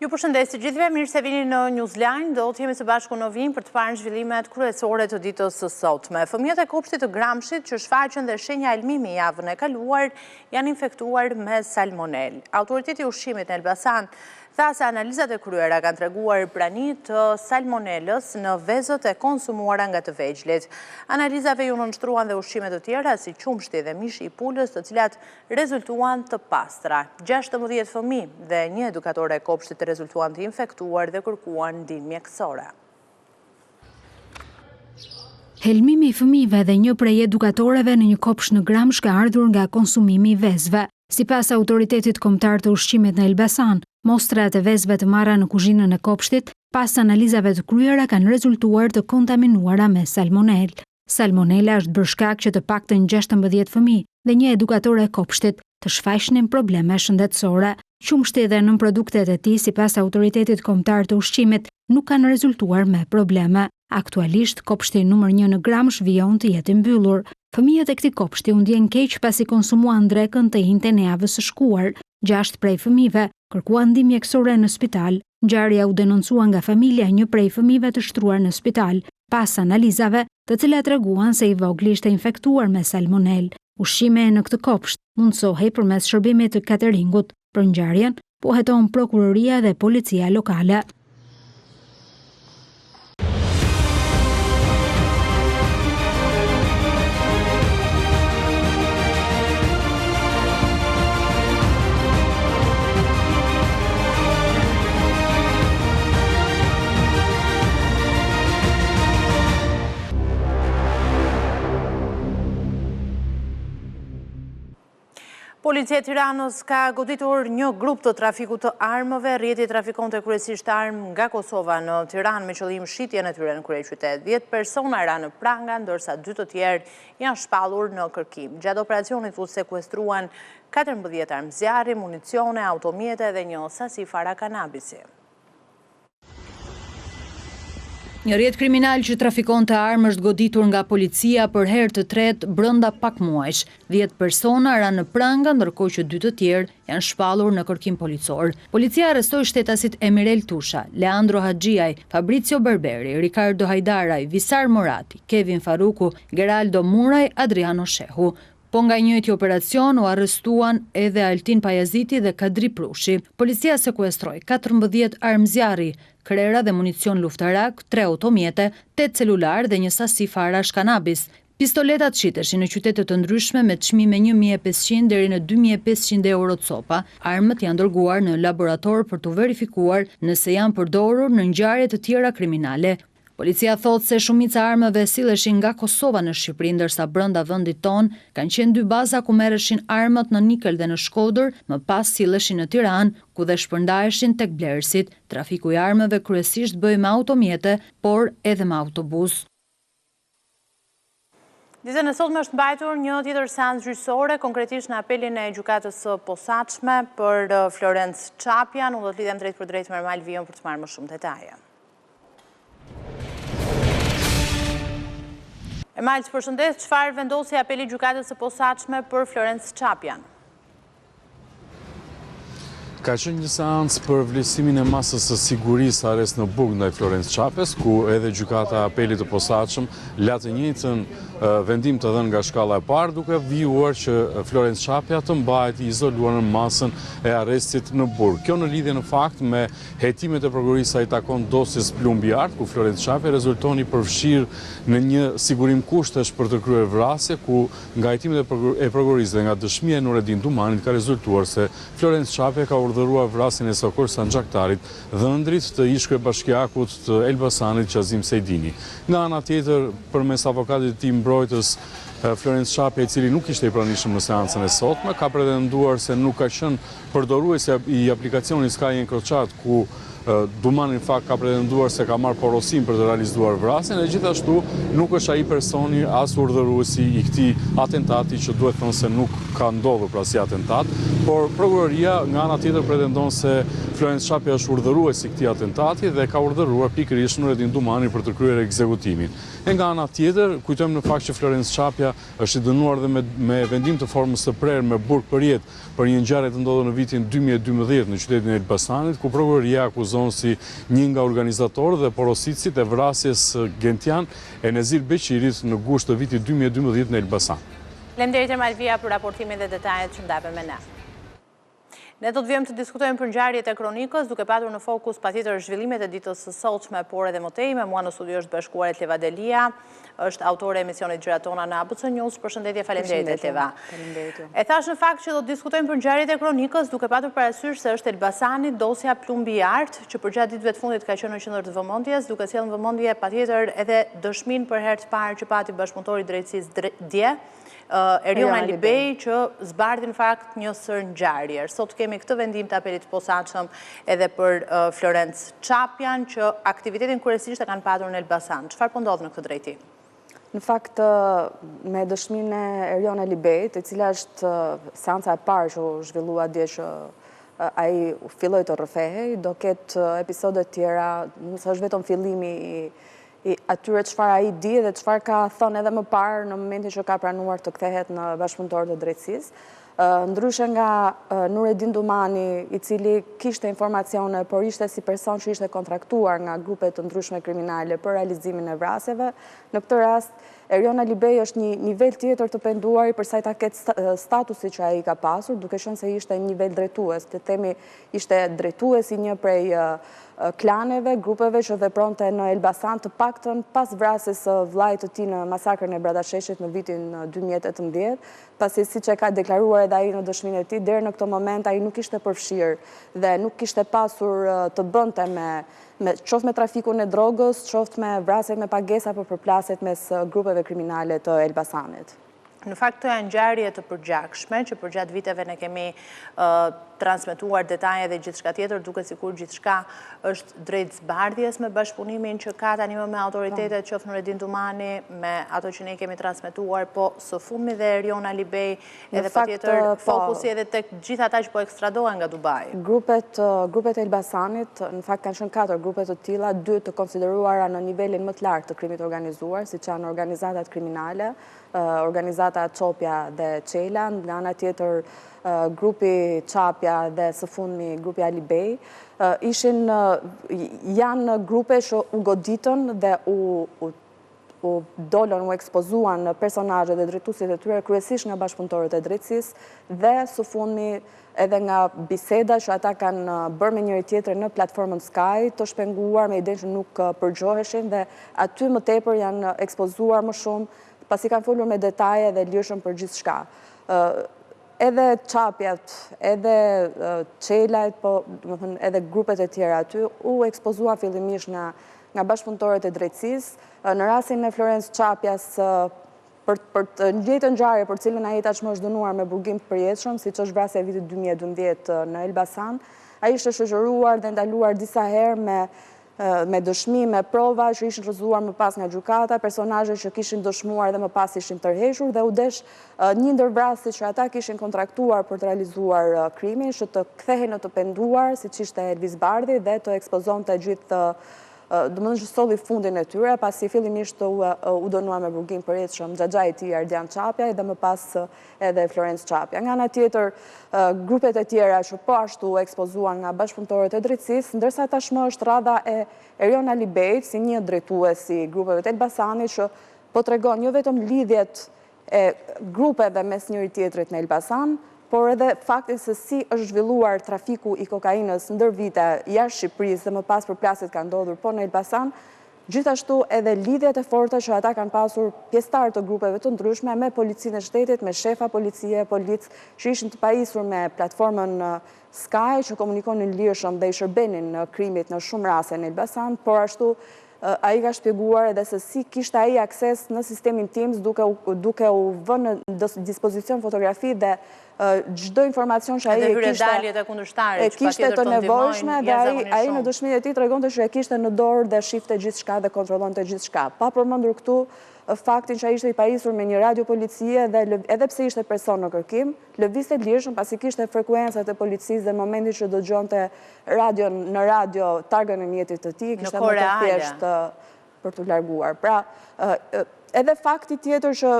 Ju përshëndes të gjithëve, mirë se vini në Newsline, do të jemi së bashku në vijim për të parë zhvillimet kryesore të ditës së sotme. Fëmijët e kopshtit të Gramshit që shfaqën dhe shenja helmimi javën e kaluar janë infektuar me salmonelë. Autoriteti i Ushqimit në Elbasan tha se analizat e kryera kanë treguar prani të salmonelës në vezët e konsumuara nga të vegjlit. Analizave iu nënshtruan dhe ushqime të tjera si qumështi dhe mishi i pulës, të cilat rezultuan të pastra. 16 fëmijë dhe një edukatore e kopshtit rezultuan të infektuar dhe kërkuan ndihmë mjekësore. Helmimi i fëmijëve dhe një prej edukatoreve në një kopsht në Gramsh ka ardhur nga konsumimi i vezëve. Sipas Autoritetit Kombëtar të Ushqimit në Elbasan, mostrat e vezëve të marra në kuzhinën e kopshtit, pas analizave të kryera kanë rezultuar të kontaminuara me salmonelë. Salmonela është bërë shkak që të paktën 16 fëmijë dhe një edukatore e kopshtit të shfaqnin probleme shëndetësore. Qumështi dhe nënproduktet e tij, sipas Autoritetit Kombëtar të Ushqimit, nuk kanë rezultuar me probleme. Aktualisht, kopshti numër një në Gramsh vijon të jetë i mbyllur. Fëmijët e këtij kopshti u ndjenë keq pasi konsumuan drekën të enjten e javës së shkuar. Gjashtë prej fëmijëve kërkuan ndihmë mjekësore në spital. Ngjarja u denoncua nga familja e një prej fëmijëve të shtruar në spital, pas analizave, të cilat treguan se i vogli ishte infektuar me salmonelë. Ushqimi në këtë kopsht mundësohej përmes shërbimit të cateringut. Për ngjarjen, po heton prokuroria dhe policia lokale. Policia e Tiranës ka goditur një grup të trafikut të armëve. Rrjeti trafikonte kryesisht armë nga Kosova në Tiranë me qëllim shitjen e tyre në kryeqytet. 10 persona ranë në pranga, ndërsa dy të tjerë janë shpallur në kërkim. Gjatë operacionit u sekuestruan 14 armë zjarri, municione, automjete dhe një sasi fara kanabisi. Një rrjet kriminal që trafikonte armë është goditur nga policia për herë të tretë brenda pak muajsh. 10 persona ranë në pranga, ndërkohë që dy të tjerë janë shpallur në kërkim policor. Policia arrestoi shtetasit Emirel Tusha, Leandro Haxhiaj, Fabrizio Berberi, Ricardo Hajdaraj, Visar Murati, Kevin Farruku, Geraldo Muraj, Adriano Shehu. Po nga i njëjti operacion u arrestuan edhe Altin Pajaziti dhe Kadri Prushi. Policia sekuestroi 14 armë zjarri, krehra dhe municion luftarak, tre automjete, tetë celularë dhe një sasi farash kanabis. Pistoletat shiteshin në qytete të ndryshme me çmime 1500 deri në 2500 euro copa. Armët janë dërguar në laborator për t'u verifikuar nëse janë përdorur në ngjarje të tjera kriminale. Policia thotë se shumica e armëve silleshin nga Kosova në Shqipëri, ndërsa brenda vendit tonë kanë qenë dy baza ku merreshin armët në Nikël dhe në Shkodër, më pas silleshin në Tiranë, ku dhe shpërndaheshin tek blerësit. Trafiku i armëve kryesisht bëhej me automjete, por edhe me autobus. Ditën e sotme është mbajtur një tjetër seancë gjyqësore, konkretisht në apelin e gjykatës së posaçme për uh, Florenc Çapjan. Unë do të lidhem drejtpërdrejt me Ermal Vijon për të marrë më shumë detaje. Ermal, të përshëndes, çfarë vendosi apeli i gjykatës së posaçme për Florenc Çapjan? Ka qenë një seancë për vlerësimin e masës së sigurisë arrest në burg ndaj Florenc Çapjes, ku edhe gjykata e apelit të posaçëm la të njëjtën vendim të dhënë nga shkalla e parë, duke vijuar që Florenc Çapja të mbahet i izoluar në masën e arrestit në burg. Kjo në lidhje në fakt me hetimet e prokurorisë sa i takon dosjes Plumbi i Artë, ku Florenc Çapja rezulton i përfshirë në një sigurim kushtesh për të kryer vrasje, ku Nga hetimet e prokurorisë dhe nga dëshmia e Nuredin Dumanit ka rezultuar se Florenc Çapja ka urdhëruar vrasjen e Sokol Sanxhaktarit, dhëndrit të ish-kryebashkiakut të Elbasanit Qazim Sejdini. Nga ana tjetër, përmes avokatit të tij mbrojtës, Florenc Çapja, i cili nuk ishte i pranishëm në seancën e sotme, ka pretenduar se nuk ka qenë përdorues i aplikacionit Sky EncroChat, ku. Dumani në fakt ka pretenduar se ka marrë porosinë për të realizuar vrasjen e gjithashtu nuk është ai personi as urdhëruesi i këtij atentati që duhet thënë se nuk ka ndodhur pra si atentat, por prokuroria nga ana tjetër pretendon se Florenc Çapja është urdhëruesi i këtij atentati dhe ka urdhëruar pikërisht Nuredin Dumanin për të kryer ekzekutimin. E nga ana tjetër, kujtojmë në fakt që Florenc Çapja është i dënuar dhe me me vendim të formës së prerë me burg përjetë për një ngjarje të ndodhur në vitin 2012 në qytetin e Elbasanit, ku prokuroria e akuzon si një nga organizatorët dhe porositësit e vrasjes së Gentian e Nezir Beqirit në gusht të vitit 2012 në Elbasan. Faleminderit Ermal Vija për raportimin dhe detajet që ndave me ne. Ne do të vijojmë të diskutojmë për ngjarjet e kronikës, duke patur në fokus patjetër zhvillimet e ditës së sotme, por edhe më tej, me mua në studio është bashkuar Etleva Delia, është autore e emisionit Gjërat Tona në ABC News. Përshëndetje, faleminderit Etleva. E thashë në fakt që do të diskutojmë për ngjarjet e kronikës, duke patur parasysh se është Elbasani dosja Plumbi i Artë, që përgjatë ditëve të fundit ka qenë në qendër të vëmendjes, duke sjellë në vëmendje patjetër edhe dëshminë për herë të parë që pati bashkëpunëtori i drejtësisë dje, Erion Alibej që zbardhi në fakt një sërë ngjarjesh. Sot kemi këtë vendim të apelit të posaçëm edhe për Florenc Çapjan që aktivitetin kryesisht e kanë patur në Elbasan. Çfarë po ndodh në këtë drejtim? Në fakt, me dëshminë e Erion Alibejt, e cila është seanca e parë që u zhvillua dje që ai filloi të rrëfehej, do ketë episode tjera, nëse është vetëm fillimi i i atyre çfarë ai di dhe çfarë ka thënë edhe më parë në momentin që ka pranuar të kthehet në bashkëpunëtor të drejtësisë. Ndryshe nga Nuredin Dumani, i cili kishte informacione, por ishte si person që ishte kontraktuar nga grupe të ndryshme kriminale për realizimin e vrasjeve, në këtë rast Erion Alibej është një nivel tjetër të penduari për sa i taket statusit që ai ka pasur, duke qenë se ishte një nivel drejtues, të themi ishte drejtues i një prej klaneve, grupeve që vepronte në Elbasan, të paktën pas vrasjes së vëllait të tij në masakrën e Bradasheshit në vitin 2018, pasi siç e ka deklaruar edhe ai në dëshminë e tij, deri në këtë moment ai nuk ishte përfshirë dhe nuk kishte pasur të bënte me qoftë me trafikun e drogës, qoftë me vrasjet me pagesë apo përplasjet mes grupeve kriminale të Elbasanit. Në fakt, këto janë ngjarje të përgjakshme, që përgjatë viteve ne kemi transmetuar detaje dhe gjithçka tjetër, duket sikur gjithçka është drejt zbardhjes me bashkëpunimin që ka tani më me autoritetet, qoftë Nuredin Dumani, me ato që ne kemi transmetuar, po së fundmi dhe Erion Alibej, edhe patjetër po. fokusi edhe tek gjithë ata që po ekstradohen nga Dubai. Grupet, grupet e Elbasanit, në fakt kanë qenë katër grupe të tilla, dy të konsideruara në nivelin më të lartë të krimit të organizuar, siç janë organizatat kriminale, organizata Çopja dhe Çela, nga ana tjetër grupi Çapja dhe së fundmi grupi Alibej, ishin janë grupe që u goditën dhe u u dolën, u ekspozuan personazhet dhe drejtuesit e tyre kryesisht nga bashkëpunëtorët e drejtësisë dhe së fundmi edhe nga biseda që ata kanë bërë me njëri-tjetrin në platformën Sky, të shpenguar me idenë që nuk përgjoheshin dhe aty më tepër janë ekspozuar më shumë, pasi kanë folur me detaje dhe lirshëm për gjithçka. Edhe Çapjat, edhe Çelajt, po, domethënë, edhe grupet e tjera aty, u ekspozuan fillimisht nga nga bashkëpunëtorët e drejtësisë. Në rastin e Florenc Çapjas, për për të njëjtën ngjarje për të cilën ai tashmë është dënuar me burgim të përjetshëm, siç është vrasja e vitit 2012 në Elbasan, ai ishte shoqëruar dhe ndaluar disa herë me me dëshmi, me prova që ishin rrëzuar më pas nga gjykata, personazhe që kishin dëshmuar dhe më pas ishin tërhequr dhe u desh një ndër vrasësit që ata kishin kontraktuar për të realizuar krimin, që të kthehej në të penduar, siç ishte Elvis Bardhi dhe të ekspozonte gjithë domethënë që solli fundin e tyre, pasi fillimisht u, u dënua me burgim të përjetshëm xhaxhai i tij Ardian Çapja dhe më pas edhe Florenc Çapja. Nga ana tjetër, grupet e tjera që po ashtu u ekspozuan nga bashkëpunëtorët e drejtësisë, ndërsa tashmë është radha e Erion Alibejt si një drejtues i grupeve të Elbasanit që po tregon jo vetëm lidhjet e grupeve mes njëri-tjetrit në Elbasan, por edhe faktin se si është zhvilluar trafiku i kokainës ndër vite jashtë Shqipërisë dhe më pas përplasjet kanë ndodhur po në Elbasan, gjithashtu edhe lidhjet e forta që ata kanë pasur pjesëtarë të grupeve të ndryshme me policinë e shtetit, me shefa policie, policë që ishin të pajisur me platformën Sky që komunikonin lirshëm dhe i shërbenin krimit në shumë raste në Elbasan, por ashtu. Ai ka shpjeguar edhe se si kishte ai akses në sistemin Tims duke duke u vënë në dispozicion fotografi dhe çdo informacion që ai e kishte e kishte të nevojshme dhe ai ai në dëshminë e tij tregonte që e kishte në dorë dhe shifte gjithçka dhe kontrollonte gjithçka. Pa përmendur këtu faktin që ai ishte i pajisur me një radio policie dhe edhe pse ishte person në kërkim, lëvizte lirshëm pasi kishte frekuencat e policisë dhe në momentin që dëgjonte radion në radio targën e mjetit të tij, kishte më të thjeshtë për t'u larguar. Pra, edhe fakti tjetër që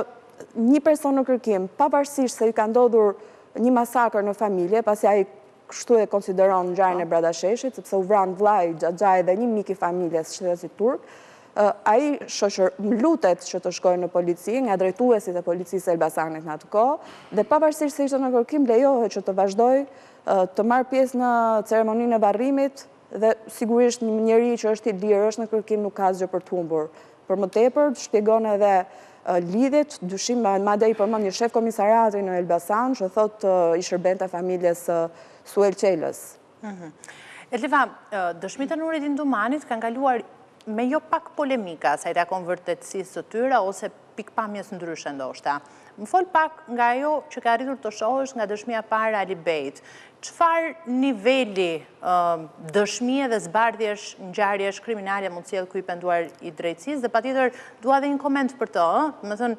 një person në kërkim, pavarësisht se i ka ndodhur një masakër në familje, pasi ai kështu e konsideron ngjarjen e Bradasheshit, sepse u vranë vëllai, xhaxhai dhe një mik i familjes, shtetasi turk, ai shoqër lutet që të shkojë në polici nga drejtuesit e policisë së Elbasanit në atë kohë dhe pavarësisht se ishte në kërkim lejohet që të vazhdojë të marrë pjesë në ceremoninë e varrimit dhe sigurisht një njeri që është i lirë, është në kërkim, nuk ka asgjë për të humbur. Për më tepër, shpjegon edhe lidhjet, dyshim, madje i përmend një shef komisariati në Elbasan që thotë i shërbente familjes Suel Çelës. Mhm. Etleva, dëshmitë e Nuredin Dumanit kanë kaluar me jo pak polemika sa i takon vërtetësisë së tyre ose pikëpamjes ndryshe ndoshta. Më fol pak nga ajo që ke arritur të shohësh nga dëshmia e parë e Alibejt. Çfarë niveli dëshmie dhe zbardhjesh ngjarjesh kriminale mund të sjellë ky i penduar i drejtësisë dhe patjetër dua dhe një koment për të, ë? Domethënë,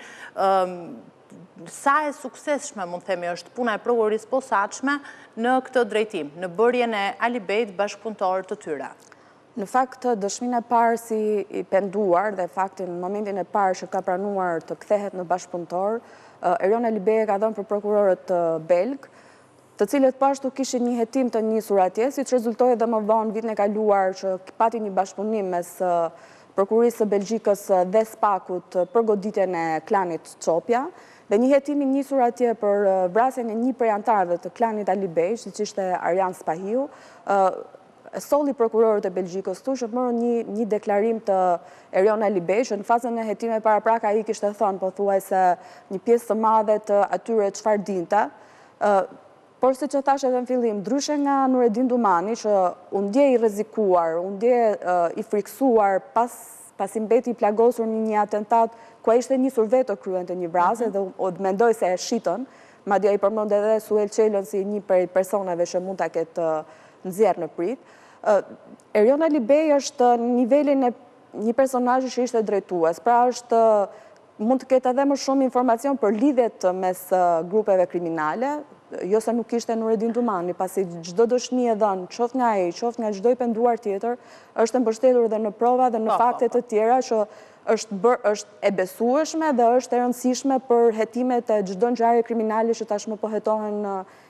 sa e suksesshme mund të themi është puna e prokurorisë posaçme në këtë drejtim, në bërjen e Alibejt bashkëpunëtor të tyre. Në fakt, dëshminë e parë si i penduar dhe faktin në momentin e parë që ka pranuar të kthehet në bashkëpunëtor, Erion Alibej e ka dhënë për prokurorët belgë, të cilët po ashtu kishin një hetim të nisur atje, siç rezultoi edhe më vonë vitin e kaluar që pati një bashkëpunim mes Prokurorisë së Belgjikës dhe SPAK-ut për goditjen e klanit Çopja, dhe një hetim i nisur atje për vrasjen e një prej anëtarëve të klanit Alibej, siç ishte Arjan Spahiu, solli prokurorët e Belgjikës këtu që morën një një deklarim të Erion Alibej që në fazën e hetimeve paraprake ai kishte thënë pothuajse një pjesë të madhe të atyre çfarë dinte. Por siç e thashë edhe në fillim, ndryshe nga Nuredin Dumani që u ndje i rrezikuar, u ndje i frikësuar pas pasi mbeti i plagosur në një atentat ku ai ishte nisur vetë të kryente një vrasje mhm. dhe u mendoi se e shitën, madje ai përmend edhe Suel Çelën si një prej personave që mund ta ketë nxjerrë në pritë. Erion Alibej është në nivelin e një personazhi që ishte drejtues, pra është mund të ketë edhe më shumë informacion për lidhjet mes grupeve kriminale, jo se nuk ishte Nuredin Dumani, pasi çdo dëshmi e dhënë, qoftë nga ai, qoftë nga çdo i penduar tjetër, është e mbështetur dhe në prova dhe në po, po, fakte të po. tjera që është bërë, është e besueshme dhe është e rëndësishme për hetimet e çdo ngjarje kriminale që tashmë po hetohen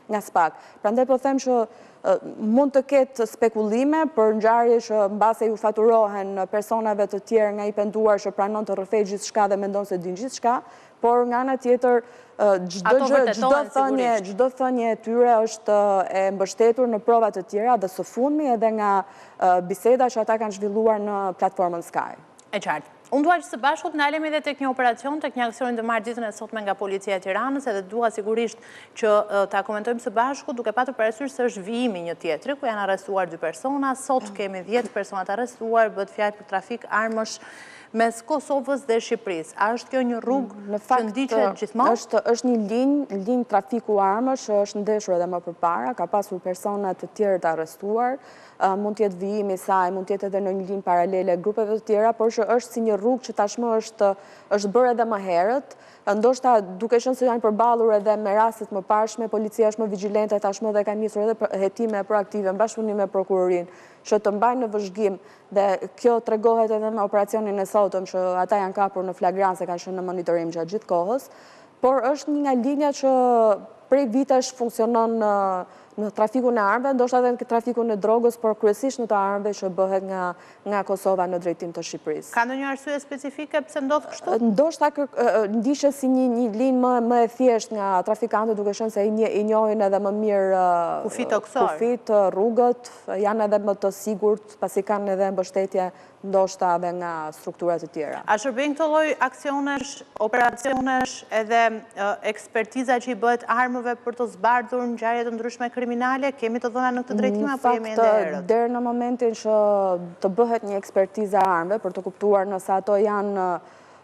nga SPAK. Prandaj po them që mund të ketë spekulime për ngjarje që mbase ju faturohen personave të tjerë nga i penduar që pranon të rrëfejë gjithçka dhe mendon se din gjithçka, por nga ana tjetër çdo gjë, çdo thënie, çdo thënie e tyre është e mbështetur në prova të tjera dhe së fundmi edhe nga biseda që ata kanë zhvilluar në platformën Sky. E qartë. Unë dua që së bashku të ndalemi edhe tek një operacion, tek një aksion i ndërmarrë ditën e sotme nga Policia e Tiranës, edhe dua sigurisht që ta komentojmë së bashku, duke patur parasysh se është vijimi i një tjetri, ku janë arrestuar dy persona, sot kemi 10 persona të arrestuar, bëhet fjalë për trafik armësh mes Kosovës dhe Shqipërisë. A është kjo një rrugë që ndiqet gjithmonë? Është, është një linjë, linjë trafiku armësh që është ndeshur edhe më përpara, ka pasur persona të tjerë të arrestuar, mund të jetë vijimi i saj, mund të jetë edhe në një linjë paralele grupeve të tjera, por që është si një rrugë që tashmë është është bërë edhe më herët. Ndoshta duke qenë se janë përballur edhe me raste të mëparshme, policia është më vigjilente tashmë dhe ka nisur edhe hetime proaktive në bashkëpunim me prokurorinë, që të mbajnë në vëzhgim dhe kjo tregohet edhe me operacionin e sotëm që ata janë kapur në flagrancë se kanë qenë në monitorim gjatë gjithë kohës. Por është një nga linjat që prej vitesh funksionon në në trafikun e armëve, ndoshta edhe në trafikun e drogës, por kryesisht në të armëve që bëhet nga nga Kosova në drejtim të Shqipërisë. Ka ndonjë arsye specifike pse ndodh kështu? Ndoshta ndiqet si një një linjë më më e thjeshtë nga trafikantët duke qenë se i i njohin edhe më mirë kufijtë tokësorë. Kufijtë, rrugët, janë edhe më të sigurt, pasi kanë edhe mbështetje ndoshta edhe nga struktura të tjera. A shërbejnë këto lloj aksionesh, operacionesh edhe ekspertiza që i bëhet armëve për të zbardhur ngjarje të ndryshme kriminale? Kemi të dhëna në këtë drejtim apo jemi ende herët? Në fakt, deri në momentin që të bëhet një ekspertizë e armëve për të kuptuar nëse ato janë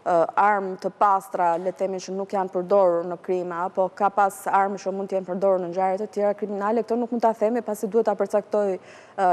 armë të pastra, le të themi që nuk janë përdorur në krime, apo ka pas armë që mund të jenë përdorur në ngjarje të tjera kriminale, këtë nuk mund ta themi pasi duhet ta përcaktojë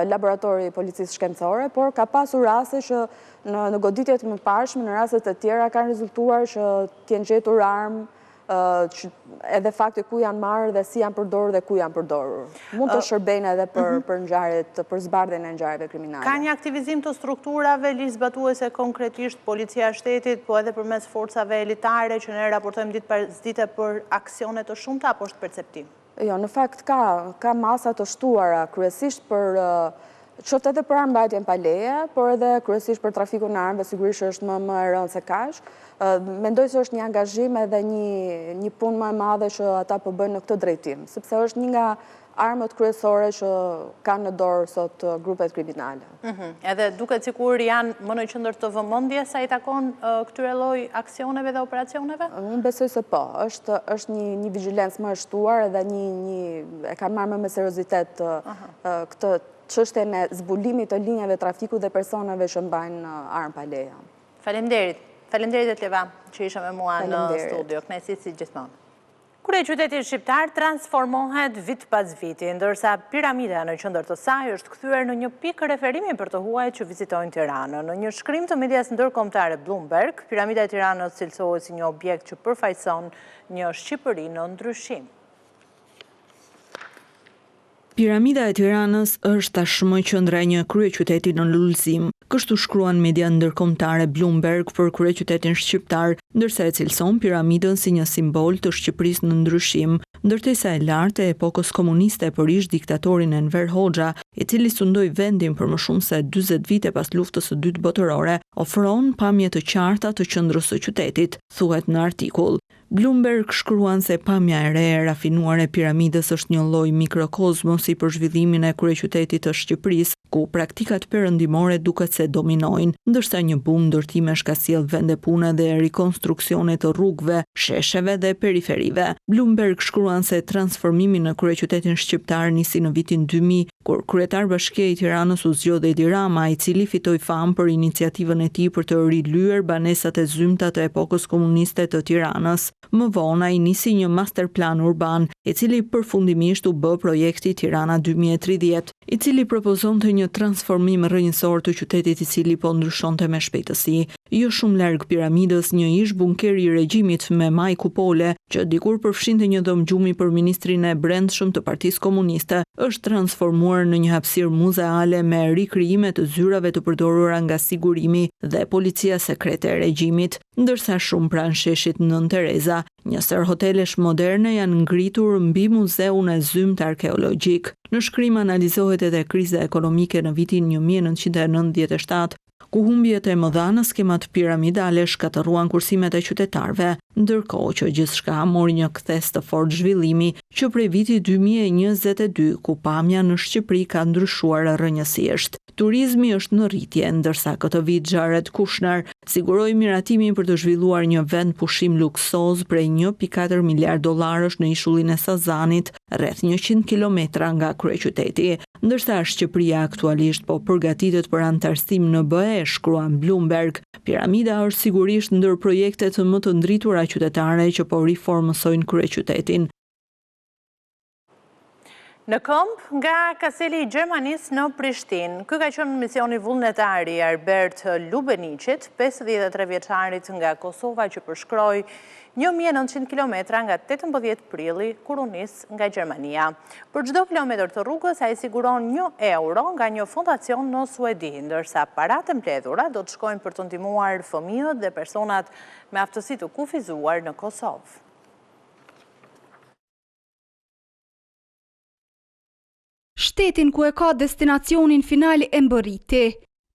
laboratori i policisë shkencore, por ka pasur raste që në goditje të mëparshme, në raste të tjera kanë rezultuar që të jenë gjetur armë që edhe fakti ku janë marrë dhe si janë përdorur dhe ku janë përdorur. Mund të shërbejnë edhe për mhm. për ngjarjet, për zbardhjen e ngjarjeve kriminale. Ka një aktivizim të strukturave ligjzbatuese konkretisht Policia e Shtetit, po edhe përmes forcave elitare që ne raportojmë ditë pas dite për aksione të shumta apo është perceptim? Jo, në fakt ka, ka masa të shtuara, kryesisht për qoftë edhe për armëmbajtjen pa leje, por edhe kryesisht për trafikun e armëve, sigurisht që është më më e rëndë se kaq. Mendoj se është një angazhim edhe një një punë më e madhe që ata po bëjnë në këtë drejtim, sepse është një nga armët kryesore që kanë në dorë sot grupet kriminale. Mhm. Edhe duket sikur janë më në qendër të vëmendjes sa i takon këtyre lloj aksioneve dhe operacioneve? Unë besoj se po. Është është një një vigjilencë më e shtuar edhe një një e kanë marrë më me seriozitet këtë çështjen e zbulimit të linjave të trafikut dhe personave që mbajnë armë pa leje. Faleminderit. Faleminderit Etleva që ishe me mua në studio. Kënaqësi si gjithmonë. Kryeqyteti shqiptar transformohet vit pas viti, ndërsa piramida në qendër të saj është kthyer në një pikë referimi për të huajt që vizitojnë Tiranën. Në një shkrim të medias ndërkombëtare Bloomberg, piramida e Tiranës cilësohet si një objekt që përfaqëson një Shqipëri në ndryshim. Piramida e Tiranës është tashmë qendra e një kryeqyteti në lulëzim. Kështu shkruan media ndërkombëtare Bloomberg për kryeqytetin shqiptar, ndërsa e cilëson piramidën si një simbol të Shqipërisë në ndryshim. Ndërtesa e lartë e epokës komuniste për ish-diktatorin Enver Hoxha, i cili sundoi vendin për më shumë se 40 vite pas Luftës së Dytë Botërore, ofron pamje të qarta të qendrës së qytetit, thuhet në artikull. Bloomberg shkruan se pamja e re e rafinuar e piramidës është një lloj mikrokozmosi për zhvillimin e kryeqytetit të Shqipërisë, ku praktikat perëndimore duket se dominojnë, ndërsa një bum ndërtimesh ka sjellë vende pune dhe rikonstruksione të rrugëve, shesheve dhe periferive. Bloomberg shkruan se transformimi në kryeqytetin shqiptar nisi në vitin 2000, kur kryetar bashkie i Tiranës u zgjodh Edi Rama, i cili fitoi famë për iniciativën e tij për të rilyer banesat e zymta të epokës komuniste të Tiranës. Më vonë ai nisi një masterplan urban, i cili përfundimisht u bë projekti Tirana 2030, i cili propozonte një transformim rrënjësor të qytetit i cili po ndryshonte me shpejtësi. Jo shumë larg piramidës, një ish-bunker i regjimit me majë kupole, që dikur përfshinte një dhomë gjumi për ministrin e Brendshëm të Partisë Komuniste, është transformuar në një hapësirë muzeale me rikrijime të zyrave të përdorura nga sigurimi dhe policia sekrete e regjimit. Ndërsa shumë pranë sheshit Nënë Tereza, një sërë hotelesh moderne janë ngritur mbi muzeun e zymtë arkeologjik. Në shkrim analizohet edhe kriza ekonomike në vitin 1997, ku humbjet e mëdha në skemat piramidale shkatërruan kursimet e qytetarëve, ndërkohë që gjithçka mori një kthesë të fortë zhvillimi që prej vitit 2022, ku pamja në Shqipëri ka ndryshuar rrënjësisht. Turizmi është në rritje, ndërsa këtë vit Jared Kushner siguroi miratimin për të zhvilluar një vendpushim luksoz prej 1.4 miliard dollarësh në ishullin e Sazanit, rreth 100 kilometra nga kryeqyteti. Ndërsa Shqipëria aktualisht po përgatitet për anëtarësim në BE, shkruan Bloomberg, piramida është sigurisht ndër projektet më të ndritura qytetare që po riformësojnë kryeqytetin. Në këmbë nga Kaseli i Gjermanisë në Prishtinë. Ky ka qenë misioni vullnetar i Arbert Lubeniqit, 53 vjeçarit nga Kosova që përshkroi 1900 kilometra nga 18 prilli kur u nis nga Gjermania. Për çdo kilometër të rrugës, ai siguron një euro nga një fondacion në Suedi, ndërsa paratë e mbledhura do të shkojnë për të ndihmuar fëmijët dhe personat me aftësi të kufizuar në Kosovë. Shtetin ku e ka destinacionin final e mbërriti.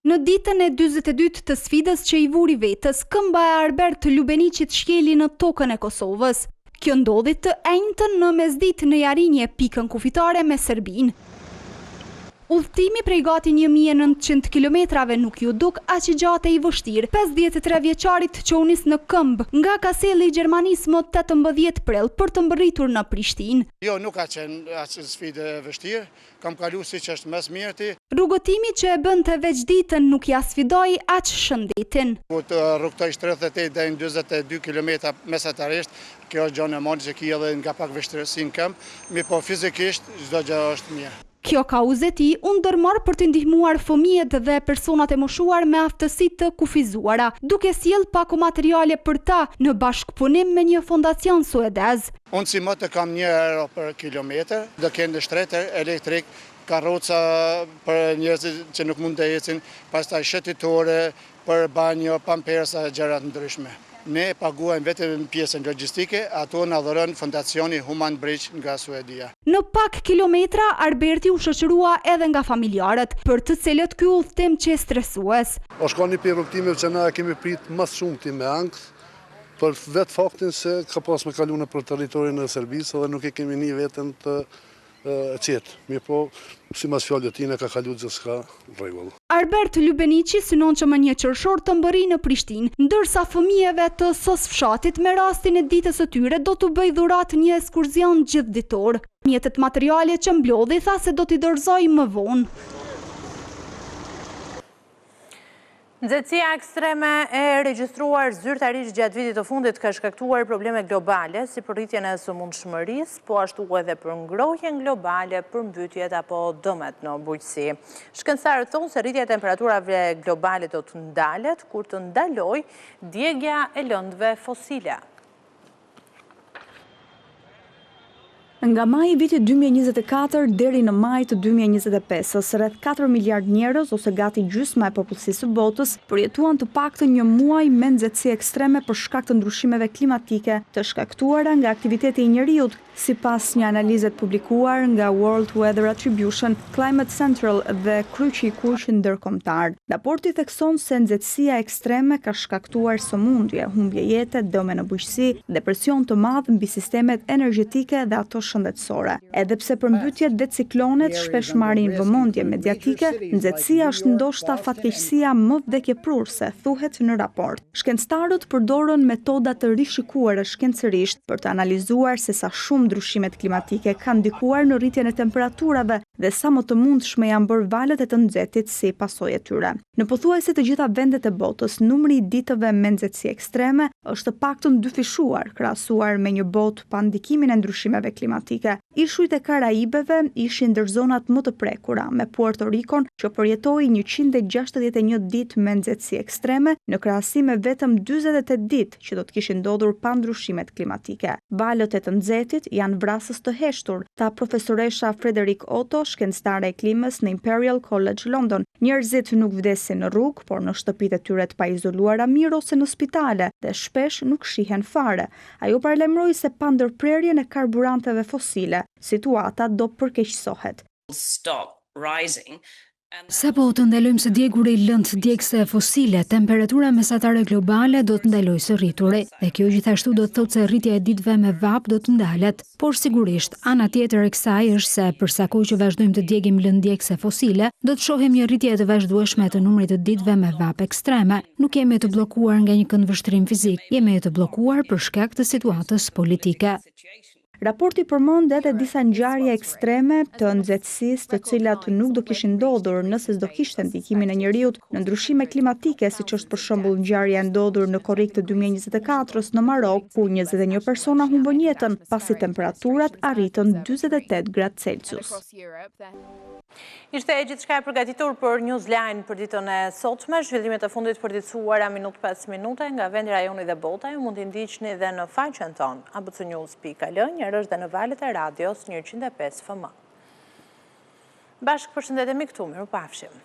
Në ditën e 42 të sfidës që i vuri vetes, këmba e Arbert Lubeniqit shkeli në tokën e Kosovës. Kjo ndodhi të enjten në mesditë në Jarinje, pikën kufitare me Serbinë. Udhëtimi prej gati 1900 kilometrave nuk iu duk aq i gjatë e i vështirë 53 vjeçarit që u nis në këmbë nga Kaseli i Gjermanisë më 18 prill për të mbërritur në Prishtinë. Jo, nuk ka qenë aq sfidë e vështirë, kam kalu siç është më së miri. Rrugëtimi që e bënte veç ditën nuk ia sfidoi aq shëndetin. Kur të rrugëtojsh 38 deri në 42 kilometra mesatarisht, kjo është gjë normale që ki edhe nga pak vështirësi në këmbë, mirëpo fizikisht çdo gjë është mirë. Kjo kauzë e tij u ndërmor për të ndihmuar fëmijët dhe personat e moshuar me aftësi të kufizuara, duke sjellë pako materiale për ta në bashkëpunim me një fondacion suedez. Unë si moto kam një euro për kilometër, do kenë shtretër elektrik, karroca për njerëzit që nuk mund të ecin, pastaj shëtitore, për banjo, pampersa e gjëra të ndryshme. Ne paguajmë vetëm pjesën logjistike, ato na dhuron fondacioni Human Bridge nga Suedia. Në pak kilometra, Arberti u shoqërua edhe nga familjarët, për të cilët ky udhëtim qe stresues. Është kon një prej rrugëtimeve që na e kemi prit më së shumti me ankth, për vetë faktin se ka pas me kalu nëpër territorin e Serbisë dhe nuk e kemi ni veten të qetë. Mirëpo, simas fjalëve të tina ka kalu gjithçka në rregull. Arbert Lybeniqi synon që më një qershor të mbërrijë në Prishtinë, ndërsa fëmijëve të SOS Fshatit me rastin e ditës së tyre do t'u bëjë dhuratë një ekskursion gjithëditor. Mjetet materiale që mblodhi tha se do t'i dorëzojë më vonë. Nxehtësia ekstreme e regjistruar zyrtarisht gjatë vitit të fundit ka shkaktuar probleme globale, si për rritjen e sëmundshmërisë, po ashtu edhe për ngrohjen globale, përmbytjet apo dëmet në bujqësi. Shkencëtarët thonë se rritja e temperaturave globale do të ndalet kur të ndalojë djegia e lëndëve fosile. Nga maji i vitit 2024 deri në maj të 2025-ës, rreth 4 miliardë njerëz ose gati gjysma e popullsisë së botës përjetuan të paktën një muaj me nxehtësi ekstreme për shkak të ndryshimeve klimatike të shkaktuara nga aktiviteti i njeriut, sipas një analize të publikuar nga World Weather Attribution, Climate Central dhe Kryqi i Kuq Ndërkombëtar. Raporti thekson se nxehtësia ekstreme ka shkaktuar sëmundje, humbje jete, dëme në bujqësi dhe presion të madh mbi sistemet energjetike dhe ato shëndetësore. Edhe pse përmbytjet dhe ciklonet shpesh marrin vëmendje mediatike, nxehtësia është ndoshta fatkeqësia më vdekjeprurëse, thuhet në raport. Shkencëtarët përdorën metoda të rishikuara shkencërisht për të analizuar se sa shumë ndryshimet klimatike kanë ndikuar në rritjen e temperaturave dhe sa më të mundshme janë bërë valët e të nxehtit si pasojë e tyre. Në pothuajse të gjitha vendet e botës, numri i ditëve me nxehtësi ekstreme është të paktën dyfishuar, krahasuar me një botë pa ndikimin e ndryshimeve klimatike. Ishujt e Karaibeve ishin ndër zonat më të prekura, me Puerto Rikon që përjetoi 161 ditë me nxehtësi ekstreme, në krahasim me vetëm 48 ditë që do të kishin ndodhur pa ndryshimet klimatike. Valët e të nxehtit janë vrasës të heshtur, tha profesoresha Frederike Otto, shkencëtare e klimës në Imperial College London. Njerëzit nuk vdesin në rrugë, por në shtëpitë e tyre të paizoluara mirë ose në spitale dhe shpesh nuk shihen fare. Ajo paralajmëroi se pa ndërprerjen e karburanteve fosile, situata do përkeqësohet. Sapo të ndalojmë së djeguri lëndë djegëse fosile, temperatura mesatare globale do të ndalojë së rrituri. Dhe kjo gjithashtu do të thotë se rritja e ditëve me vapë do të ndalet. Por sigurisht, ana tjetër e kësaj është se për sa kohë që vazhdojmë të djegim lëndë djegëse fosile, do të shohim një rritje të vazhdueshme të numrit të ditëve me vapë ekstreme. Nuk jemi të bllokuar nga një këndvështrim fizik, jemi të bllokuar për shkak të situatës politike. Raporti përmend edhe disa ngjarje ekstreme të nxehtësisë të cilat nuk do kishin ndodhur nëse s'do kishte ndikimin e njeriut në ndryshime klimatike, siç është për shembull ngjarja e ndodhur në korrik të 2024-s në Marok, ku 21 persona humbën jetën pasi temperaturat arritën 48 gradë Celsius. Ishte gjithçka e përgatitur për Newsline për ditën e sotme, zhvillimet e fundit të përditësuara minutë pas minute nga vendi, rajoni dhe bota, ju mund t'i ndiqni dhe në faqen tonë, abcnews.al, njëherësh dhe në valët e radios 105 FM. Bashkë përshëndetemi këtu, mirupafshim.